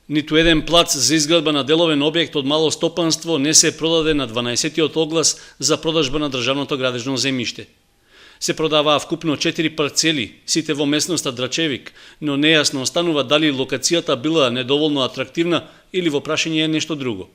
Ниту еден плац за изградба на деловен објект од мало стопанство не се продаде на 12-тиот оглас за продажба на државното градежно земјиште. Се продаваа вкупно 4 парцели, сите во местноста Драчевик, но нејасно останува дали локацијата била недоволно атрактивна или во прашање е нешто друго.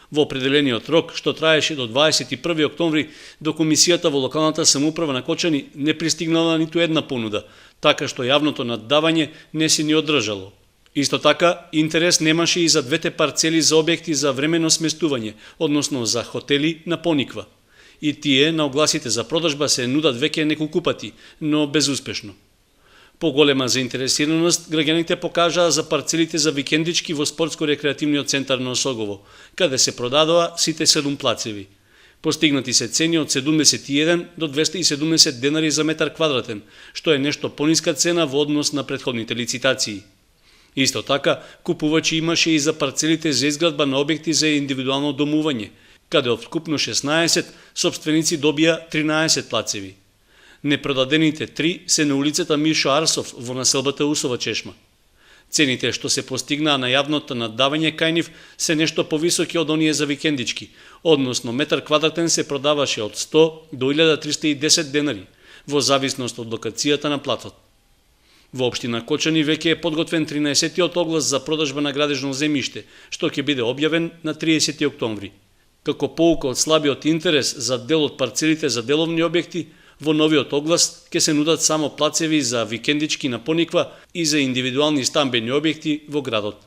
Во определениот рок, што траеше до 21 октомври, до комисијата во локалната самоуправа на Кочани не пристигнала ниту една понуда, така што јавното наддавање не се ни одржало. Исто така, интерес немаше и за двете парцели за објекти за временно сместување, односно за хотели на Пониква. И тие на огласите за продажба се нудат веќе неколку пати, но безуспешно. Поголема заинтересираност граѓаните покажаа за парцелите за викендички во спортско-рекреативниот центар на Осогово, каде се продадоа сите 7 плацеви. Постигнати се цени од 71 до 270 денари за метар квадратен, што е нешто пониска цена во однос на претходните лицитации. Исто така, купувачи имаше и за парцелите за изградба на објекти за индивидуално домување, каде од вкупно 16, собственици добија 13 плацеви. Непродадените 3 се на улицата Мишо Арсов во населбата Усова Чешма. Цените што се постигнаа на јавното наддавање кај нив се нешто повисоки од оние за викендички, односно метар квадратен се продаваше од 100 до 1310 денари, во зависност од локацијата на платот. Во општина Кочани веќе е подготвен 13-тиот оглас за продажба на градежно земјиште, што ќе биде објавен на 30 октомври. Како поука од слабиот интерес за дел од парцелите за деловни објекти, во новиот оглас ќе се нудат само плацеви за викендички на Пониква и за индивидуални стамбени објекти во градот.